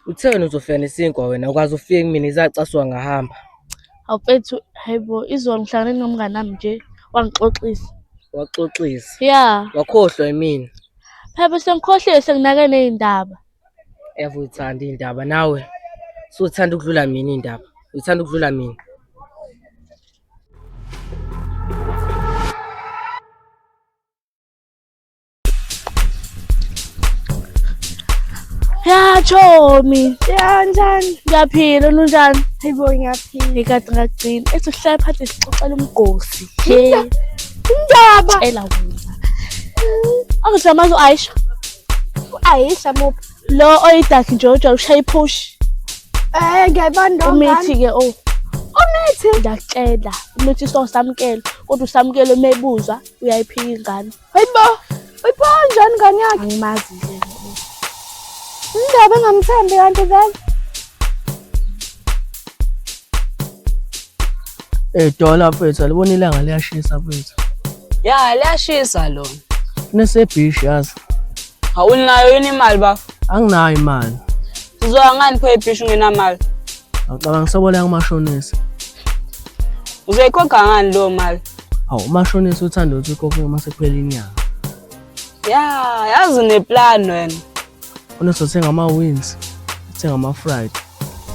Uthe wena uzofika nesinkwa wena ukwazi ufike kumina izacasuka ngahamba. Hawu mfethu, hayibo izolo ngihlangane nomngani wami nje wangixoxisa. Waxoxisa. Ya, Wakhohlwa yimina. phela bese ngikhohliwe senginake ney'ndaba. Eve uyithanda iy'ndaba nawe. Suthanda ukudlula mina iy'ndaba. Uthanda ukudlula mina. Ya chomi, Ya njani? ngiyaphila unjani? Hayibo ngiyaphila. Ngikade ngagcina. Ethi uhlale phansi sixoxela umgosi. He, Indaba. tshela wena. Angithi amazi u-Aisha. U-Aisha muphi? Lo oyidakhi nje ojwayele ukushaya iphushi. Eh ngiyayibona lo ngane. Umithi-ke oh. Umithi. Ngiyakutshela. Umithi sosamukelo. Kodwa usamukelo uma ebuzwa uyayiphika ingane. Hayibo. Uyipha kanjani ingane yakhe? Angimazi nje. Indaba engamthembi kanti vele. Eh dola mfethu alibona ilanga liyashisa mfethu. Ya liyashisa lona. Nesebhishi yazi. Awunayo yini imali bafo? Anginayo imali. Sizoya ngani pho ebhishi ungenamali? Ngicabanga ngisoboleka kumashonisa. Uzoyikhokha ngani leyo mali? Hawu umashonisa uthanda ukuthi ukhokhe uma sekuphela inyanga. Ya, yazi uneplan wena. Unesothenga ama-wings, sithenga ama-fried,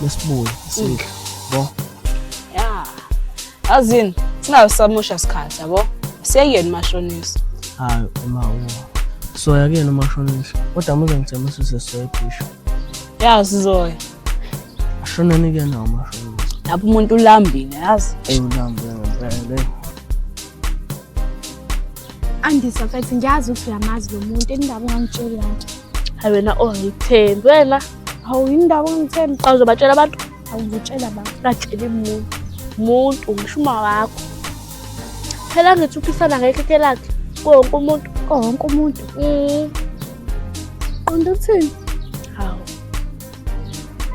besibuye sidle. Bo. Ya. Yazini, singasamosha sikhathi yabo. Siyekeni mashonisa. Hayi uma uwa. Soya kuyena umashonisa. Kodwa muze ngithembise ukuthi sizoya ebhishi. Ya sizoya. Ashoneni kuyena umashonisa. Lapho umuntu ulambile yazi. Eyi ulambe ngempela. Andisa mfethu ngiyazi ukuthi uyamazi lo muntu indaba ungangitsheli kanti. Hayi wena oh ngikuthembi wena. Hawu indaba ungangithembi. Xa uzobatshela abantu Hawu ngitshela ba. ungatsheli muntu. Muntu ngisho uma wakho. Phela ngithi uphisana ngekhekhe lakhe kuwo wonke umuntu. Wonke umuntu. Qonda uthini? Hawu.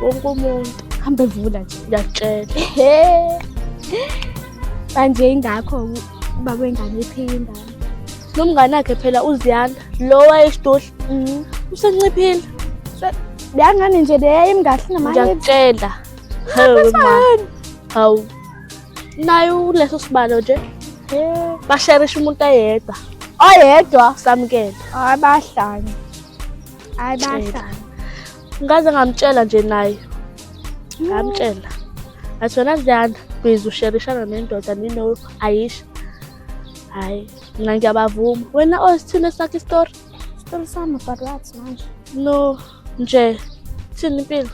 Wonke umuntu Hambe vula nje. ngiyakutshela. He. Manje ingakho ubaba wengane ephika ingane. Nomngane wakhe phela uZiyanda lo wayesidudla usenciphile. Leya ngane nje leya imngahle namanye. Ngiyakutshela. Hawu ma. Hawu. Naye uleso sibalo nje. Basherisha umuntu oyedwa. Oyedwa. Samukele. Hayi bahlanye. Hayi bahlanye. Ngaze ngamtshela nje naye. Ngamtshela. Ngathi wena Ziyanda, busy usherishana nendoda nino Ayisha. Hayi, mina ngiyabavuma. Wena osithini esakhe isitori? Isitori sami but what manje? No, nje thini impilo?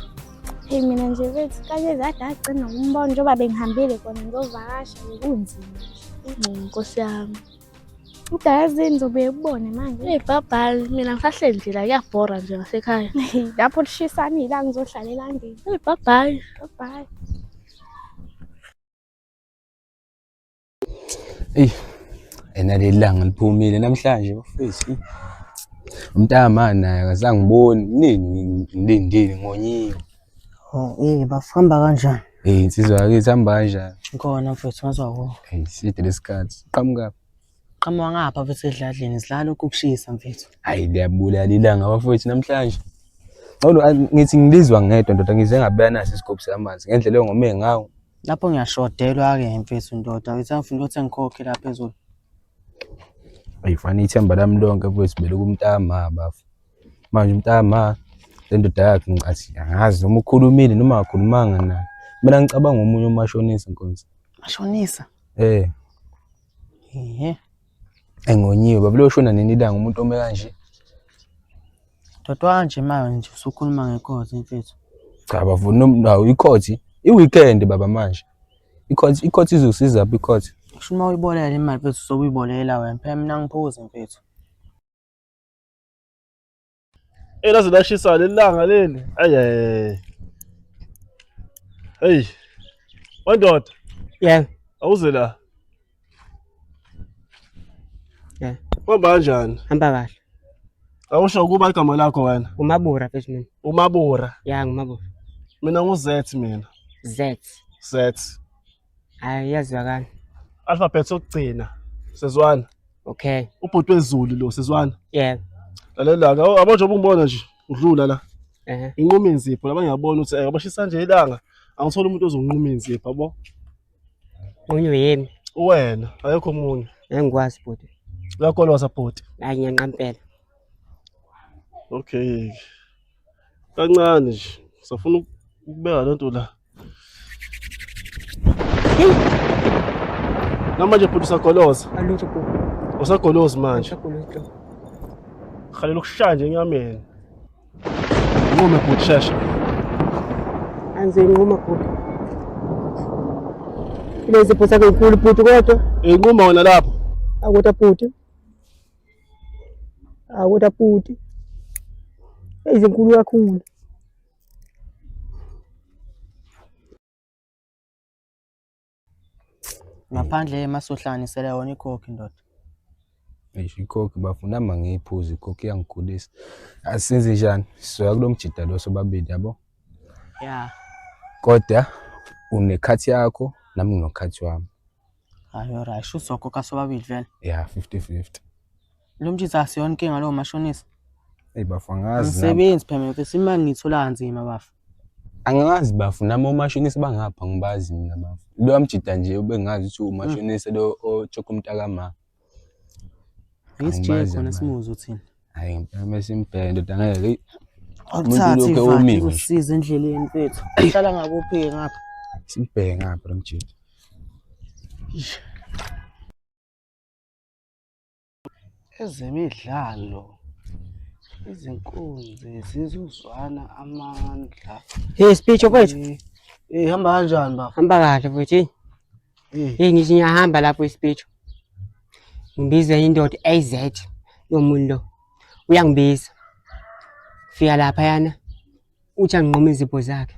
Hey mina nje bethu kanye kade agcina umbona njengoba bengihambile kona ngiyovakasha bekunzima nje. Nkosi yami. Udayazini ngizobuye kubone manje. Hey bye bye, mina ngisahleli nje la kuyabhora nje ngasekhaya. Lapho lishisana ilanga ngizohlala elangeni. Hey bye bye. Bye bye. Eyi, ena leli langa liphumile namhlanje bafethu. Umntama naye akazangiboni nini ngilindile ngonyiwe. Oh, eh bafamba kanjani? Eh insizwa yakithi hamba kanjani? Ngikhona mfethu ngazwa kuwe. Hey side lesikhathi. Qhamuka. Qhamuka ngapha mfethu edladleni sidlala ukukushisa mfethu. Hayi liyabulala ilanga bafethu namhlanje. Ngcono ngithi ngilizwa ngedwa ndoda ngize ngabuya naso isigubhu samanzi ngendlela engome ngawo. Lapho ngiyashodelwa-ke mfethu ndoda ngithi angifuna ukuthi ngikhokhe la phezulu. Ayifani ithemba lami lonke mfethu bele kumntama bafo. Manje umntama le ndoda yakhe ngicathi angazi noma ukhulumile noma akakhulumanga naye. Mina ngicabanga omunye umashonisa nkonzi. Mashonisa? Eh. Ehe. Engonyiwe baba loshona nini ilanga umuntu ome kanje. Ndoda wanje manje usukhuluma ngekhothi mfethu. Cha bafuna nawo ikhothi i-weekend baba manje. Ikhothi ikhothi izosiza phi ikhothi? Kusho uma uyiboleka imali mfethu usokuyibolekela wena. Phela mina ngiphuzi mfethu. Eh laze lashisa leli langa leli. Ayi. Hey. Wandoda. Yebo. Awuze la. Yeah. Hamba kanjani? Hamba kahle. Awusho ukuba igama lakho wena. Umabura mfethu mina. Umabura. Ya ngumabura. Mina ngu Z mina. Z. Z. Hayi iyazwakala. Alphabet sokugcina. Sezwana. Okay. Ubhuti wezulu lo sezwana. Yebo. Lalela ke abo njengoba ungibona nje udlula la. Ehhe. Inquma inzipho laba ngiyabona ukuthi abashisa nje ilanga. Angithola umuntu ozonquma inzipho yabo. Nqunywe yimi. Wena akekho omunye. Angikwazi bhuti. Uyakoloza bhuti. Hayi ngiyanqampela. Okay. Kancane nje. Safuna ukubeka lento la. Namanje bhuti usagoloza. Alutho bhuti. Usagolozi manje. Usagolozi lo. Khalela ukushaya nje enyameni. Nqume bhuti shesha. Angizoyinquma bhuti. Lezi bhuti zakho inkulu bhuti kodwa. Inquma wena lapho. Akodwa bhuti. Akodwa bhuti. Ezinkulu kakhulu. Ngaphandle masohlanganisela yona ikhokhi ndoda. Eish ikhokhi bafuna nami angiyiphuzi ikhokhi iyangigulisa. Asenze njani? Sizoya kulo mjida lo sobabili yabo. Ya. Kodwa unekhathi yakho nami nginokhathi wami. Hayi alright, shuthi sokhokha sobabili vele. Ya 50-50. Lo mjita asiyona inkinga lowo mashonisa. Eyi bafo angazi nami. Angisebenzi phela mina mfethu imali ngiyithola kanzima bafo. Angazi bafo nami omashonisa bangapha ngibazi mina bafo. Lo mjida nje ubengazi ukuthi umashonisa lo ochoka umntakama. Angisijike Angibazi khona angibazi. simuzwe uthini. Hayi ngempela mase imbheke ndoda ngeke. Eyi, Umuntu Awuthathe lokhu ivadi omiwe nje. usize endleleni mfethu. Uhlala ngakuphi ngapha? Simbheke ngapha lo mjida. Ezemidlalo, izinkunzi zizozwana amandla. Hey speech mfethu. Eh, hamba kanjani baba? Hamba kahle mfethu. Hey. Eh. Hey ngithi ngiyahamba lapho ispeech. Ngibiza indoda AZ yomuntu lo. Uyangibiza. Fika lapha yana. Uthi anginqume izipho zakhe.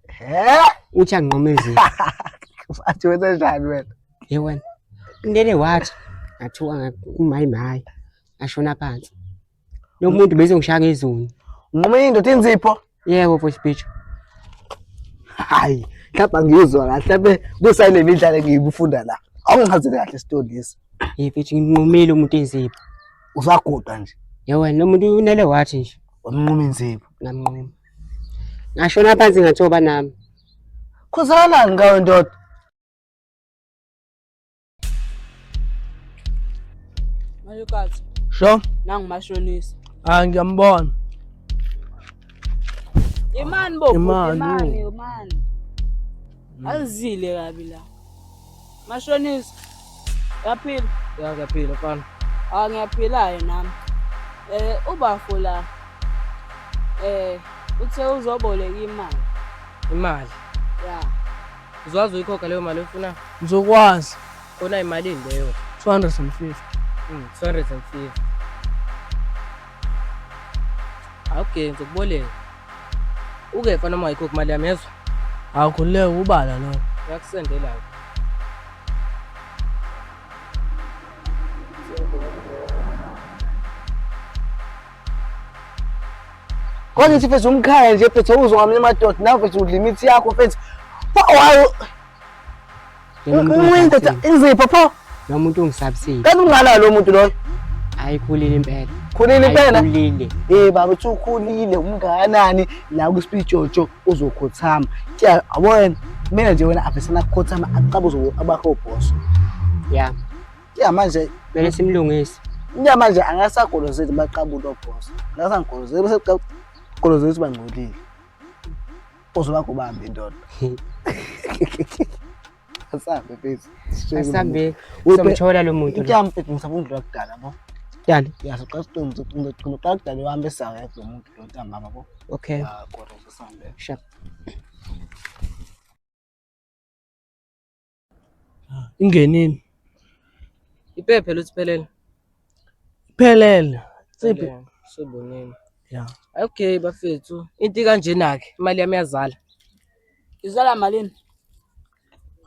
He? Uthi anginqume izipho. Athi wenza njani wena? Ye wena. Ngene wathi ngathuka umayi mayi. Ngashona phansi. Lo muntu bezongishaya ngezulu. Unqume indoda inzipho? Yebo voice speech. Hayi, mhlawumbe angiyizwa kahle, mhlawumbe kusale midlalo engiyibufunda la. Awungichazele kahle isitori lesi. Ye mfethu ngimnqumile umuntu inzipho. Usaguqa nje. Ye wena lo muntu unele wathi nje. Wamnquma inzipho. Ngamnquma. Ngashona phansi ngathoba nami. Khuzakalani ngawe ndoda? Malukazi, Sho? nangu mashonisa. Ah ngiyambona. Imani bo, bhuti, Imani, imani, oh. imani. Azile kabi la. Mashonisa. Uyaphila? Ya ngiyaphila mfana. Ah ngiyaphila-ke nami. Ubafo la. Uthe uzoboleka imali. Imali. Ya. Uzwazi uyikhokha leyo mali oyifuna? Ngizokwazi. Khona imalini leyo? 250. 250. Okay, ngizokuboleka. Uke mfana uma ungayikhokhi imali yami yezwa? Awukhululeka ubala lo. Ngiyakusendela. Kodwa ngithi mfethu umkhaya nje mfethu awuzwa ngamanye amadoda nawe mfethu udla imithi yakho mfethu. Pho wayo indoda inzipho pho. Lo muntu ungisabisile. Kanti ungalala lo muntu loyo. Hayi khulile impela. Khulile impela. Khulile. Eh baba uthi ukhulile umngakanani la kwispeech uzokhothama. Kya yabona mina nje wena avesana kukhothama aqaba uzo abakho boss. Ya. Kya manje Kumele simlungise. Kya manje angasagolozeli baqabula oboss. Angasangolozeli bese golozeli bangcolile. Uzoba kubambi indoda. Asambe mfethu. Asambe. Uzomthola lo muntu lo. Kya mfethu ngisafuna ukudlula kudala yabo. Dala. Ya soqala siqonde qala kudala uhambe sayo lo muntu lo ntambama yabo. Okay. Ya kodwa sisambe. Sharp. Ingenile. Iphephe lutiphelele. Iphelele. Tsiphi? Soboneni. Ya. Okay bafethu, into kanjena ke imali yami yazala. Izala malini?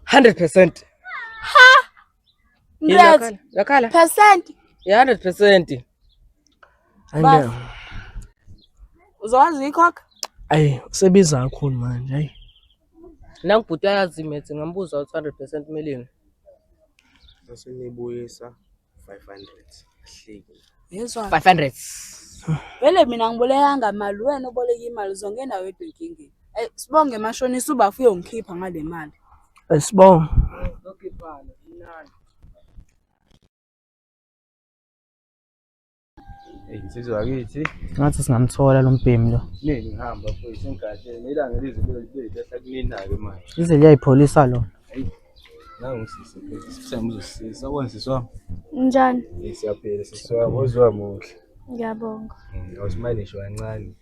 100%. Ha! Yakhala, yakhala. Percent. Yeah, 100%. Angeke. Uzokwazi uyikhokha? Ayi, usebiza kakhulu manje, ayi. Nangibhuti uyayazi imaths ngambuza ukuthi 100% million. Asenibuyisa 500. Ahleki. Yezwa. 500. Vele mina ngibolekanga mali, wena oboleka imali uzongena wedwa enkingeni. Eh, sibonge mashonisa ubafo uyongikhipha ngale mali. Sibonge. Eyi nsizwa yakithi. Ngathi singamthola lo mbhemi lo. Nini ngihamba mfowethu sengigahle nelanga lize lehla kunina-ke manje. Lize liyayipholisa lona. Eyi nangu sisi mfethu sifisa ngizosisiza. Sawubona sisi wami. Njani? Eyi siyaphila sisi wami, wozwa muhle. Ngiyabonga. Awusimane ngisho kancane.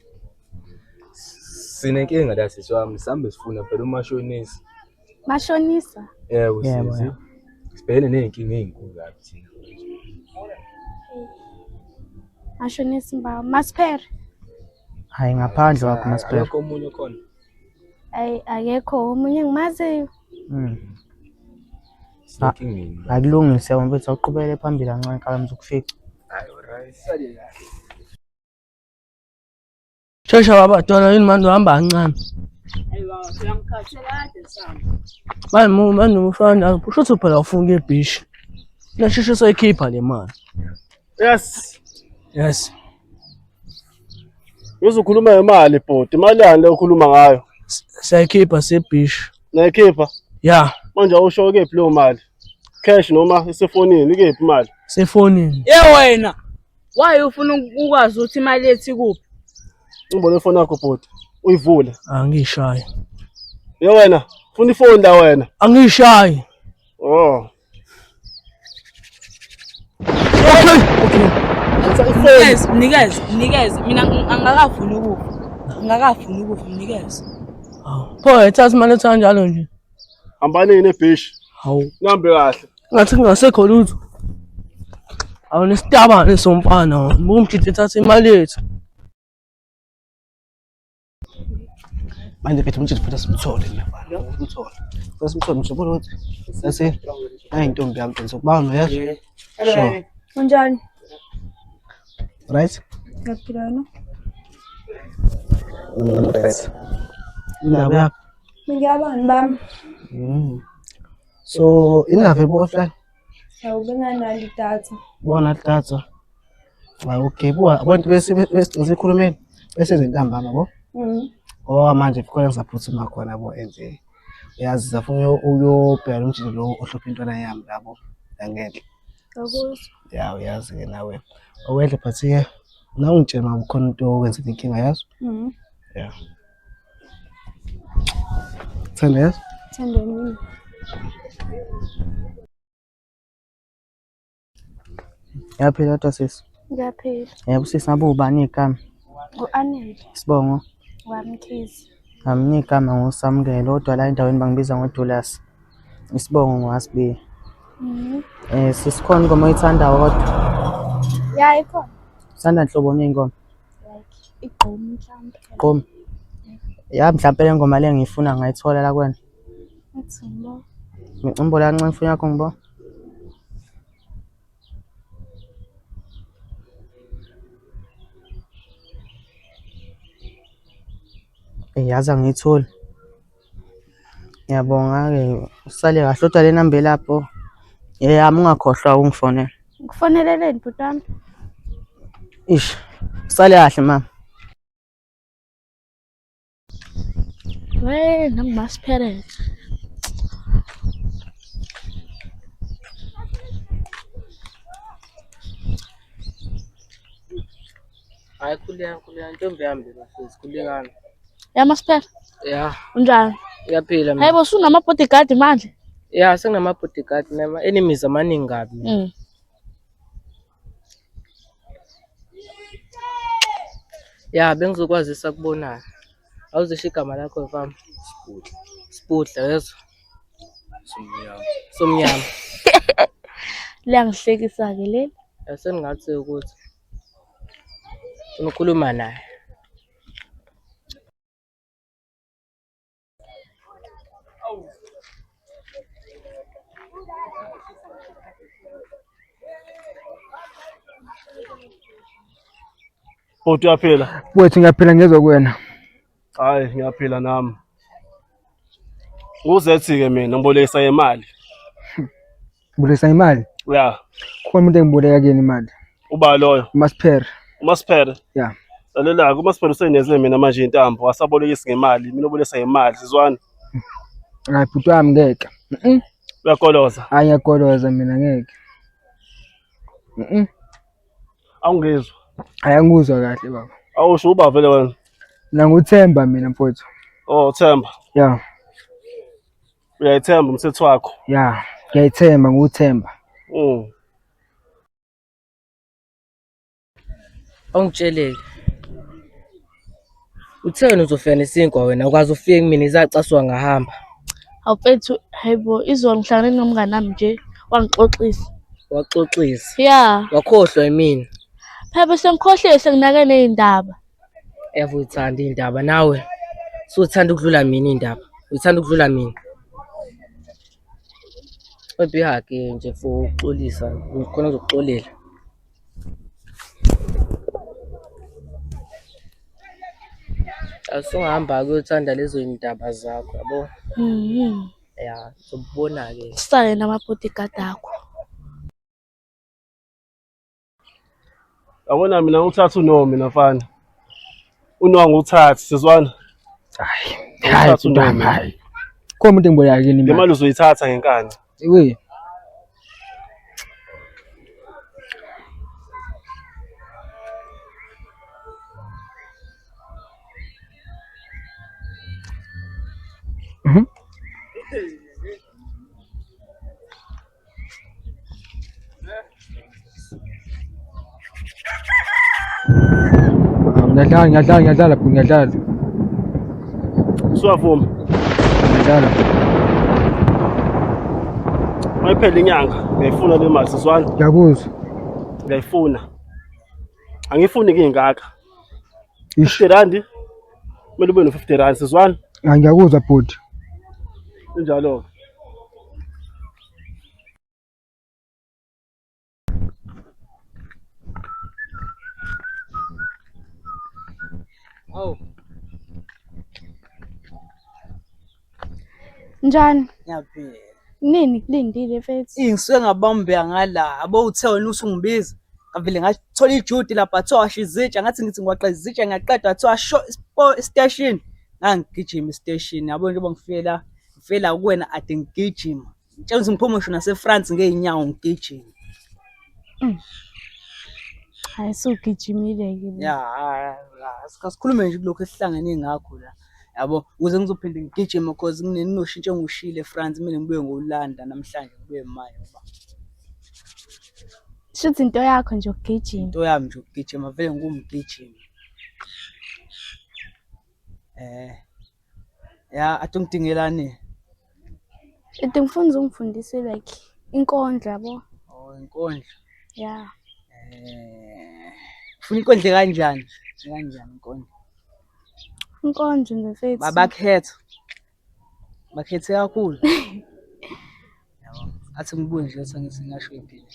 Sinenkinga la sisi wami, sihambe sifuna phela umashonisa. Mashonisa? Yebo Yebo, sisi. yebo. Sibhekene ney'nkinga ey'nkulu kabi thina. Mashonisa mbawo. Masiphere. Hayi ngaphandle wakho Masipere. Akekho omunye okhona. Ayi akekho omunye engimaziyo. Sinenkingeni. Akulungile siyabonga mfethu awuqhubekele phambili kancane kala ngizokufica. Hayi alright, sale kahle. Shesha baba dona yini manje uhamba kancane. Hayi baba, uyangikhathela kade sihamba. Manje manje umfana kusho ukuthi phela ufuna ukuya ebhishi. Nasheshe soyikhipha le mali. Yes. Yes. Uzokhuluma ngemali bhuti. Imali yani le okhuluma ngayo? Siyayikhipha sebhishi. Nayikhipha? Ya. Manje awusho kephi leyo mali? Cash noma isefonini ikephi imali? Sefonini. Ye wena. Why ufuna ukwazi ukuthi imali yethu ikuphi? Ngibone ifoni yakho bhuti. Uyivule. Angishayi. Ye wena, funa ifoni la wena. Angishayi. Oh. Okay, okay. Mnikeze, mnikeze, mnikeze. Mina angikakafuni ukufa. Angikakafuni ukufa, mnikeze. Pho ethatha imali ethi kanjalo nje. Hambani nebhishi. Hawu. Nihambe kahle. Ngathi kungasekho lutho. Awunesitabane somfana, umjidi ethatha imali yethu. Manje mfethu umtshele futhi simthole nje mfana. Simthole. Futhi simthole mjabule ukuthi sase nayi intombi yami mfethu sokubanga uyezwa. Sure. Unjani? Right? Ngiyaphila wena. Right. Indaba yakho. Ngiyabani bami. So indaba ebu offline Awubenganalo idatha. bona data. Hayi okay buka abantu bese bese sikhulumeni bese zentambama bo. Ngoba manje kukhona ngisaphuthuma khona bo and uyazi safuna uyobheka lo mjini lo ohlupha intwana yami labo la ngenhla. Ngiyakuzwa. Ya uyazi-ke nawe. Okwendle but-ke nawe ungitshela uma kukhona into okwenzela inkinga yazo. Ya. Thanda yazo? Thanda mina. Yaphila kodwa sisi. Ngiyaphila. Yebo sisi ngabe ubani igama? Ngu-Anele Isibongo. waMkhize. Ngamnye igama nguSamukelo kodwa la endaweni bangibiza ngoDulas. Isibongo nguWasibiya. Sisi khona ingoma oyithandayo kodwa? Ya ikhona. Uthanda nhlobo ni ingoma? Like igqom mhlawumbe. Gqom. Ya mhlampe le ngoma le ngiyifuna ngayithola la kuwena. Ngathi ngibona. Ngicimbo la kancane ifoni yakho ngibo. Yazi angiyitholi. Ngiyabonga-ke usale kahle kodwa le namba elapho eyami ungakhohlwa ukungifonela. Ngikufoneleleni bhuti wami? Ish, usale kahle mama. We nangumasiphereke. Hayi khuleka khuleka ntombi yami le bafethu khulekani. Ya Masiphere, Ya, unjani? uyaphila mina. Hayi bo sunama-bodyguard manje. Ya, senginama-bodyguard nama enemies amaningi kabi mina. Ya, bengizokwazisa kubonayo. Awuzisho igama lakho mfana. Siputla. Siputla yezwa. Somnyama. Somnyama. Liyangihlekisa-ke leli. Yasengingathi ukuthi unokhuluma naye. Bhuti uyaphila? Wethu ngiyaphila ngezwa kuwena. Hayi ngiyaphila nami. Uzethi-ke mina ngibolekisa imali. Bolekisa imali? Ya. Khona umuntu engiboleka kuyena imali. Uba loyo? Masiphere. Umasiphere. Yeah. Lalela-ke uMasiphere useneze mina manje intambo asabolekisi ngemali mina obolekisa ngemali sizwana. Hayi bhuti wami ngeke. Mhm. Uyagoloza. Hayi ngiyagoloza mina ngeke. Mhm. Awungizwa. Hayi angikuzwa kahle baba. Awusho uba vele wena. Mina nguThemba mina mfowethu. Oh Themba. Yeah. Uyayithemba umthetho wakho. Yeah, ngiyayithemba nguThemba. Awungitsheleke. Uthe wena uzofika nesinkwa wena ukwazi ufike kumina izacasuka ngahamba. Hawu mfethu, hayibo izolo ngihlangane nomngani wami nje wangixoxisa. Waxoxisa. Ya. Wakhohlwa yimina. Phela bese ngikhohliwe senginake ney'ndaba. Ave uyithanda iy'ndaba nawe. Suthanda ukudlula mina iy'ndaba. Uthanda ukudlula mina. Kodwa ihage nje for ukuxolisa khona uzokuxolela. Asungahamba-ke uyothanda lezo y'ndaba zakho yabo. Mhm. Ya, ngizokubona-ke. Sale nama-bodyguard akho. Yabona mina nguthatha uno mina mfana. Uno anguthathi sizwana. Hayi, Angithathi bhuti uno wami, mina. hayi. Khona umuntu engiboleka kini Le imali. mali uzoyithatha ngenkani. We. Mhm. Ah, Ngiyadlala, ngiyadlala, ngiyadlala, bhuti, ngiyadlala. Usuyavuma. Ngiyadlala. Mayiphela inyanga ngiyayifuna le mali sizwana. Ngiyakuzwa. Ngiyayifuna. Angifuni kingaka. Ish. 50 rand. Kumele ube no 50 rand sizwana. Ah, Ngiyakuzwa bhuti. Injalo. Awu, Njani? Ngiyaphila. Nini kulindile mfethu? Ngisuke ngabambeka ngala. Abo uthe wena usungibiza. Ngavele ngathola ijudi lapha kuthiwa washa izitsha ngathi ngithi ngiwaqa izitsha ngiyaqeda kuthiwa sho istation. Ngangigijima istation yabo njengoba ngifike la ngifike la kuwena ade ngigijima. Ngitshela ukuthi ngiphuma ngisho nase-France ngey'nyawo ngigijima. Hayi sugijimile-ke. Ya, asikhulume nje kulokhu esihlangene ngakho la. Yabo, ukuze ngizophinde ngigijime cause kunoshintsho engiwushiyile eFrance kumele ngibuye ngolanda namhlanje ngibuye manje ngoba Shuthi into yakho nje ukugijima. Into yami nje ukugijima vele ngumgijimi. Eh. Ya, ade ungidingelani? Ede ngifuna ungifundise like inkondlo yabo. Oh, inkondlo. Ya. Eh. Ufuna inkondlo kanjani? Kanjani inkondlo? Inkondlo nje mfethu. Babakhetha. Bakhethe kakhulu. Yabo. Athi ngibuye nje sengithi ngasho impilo.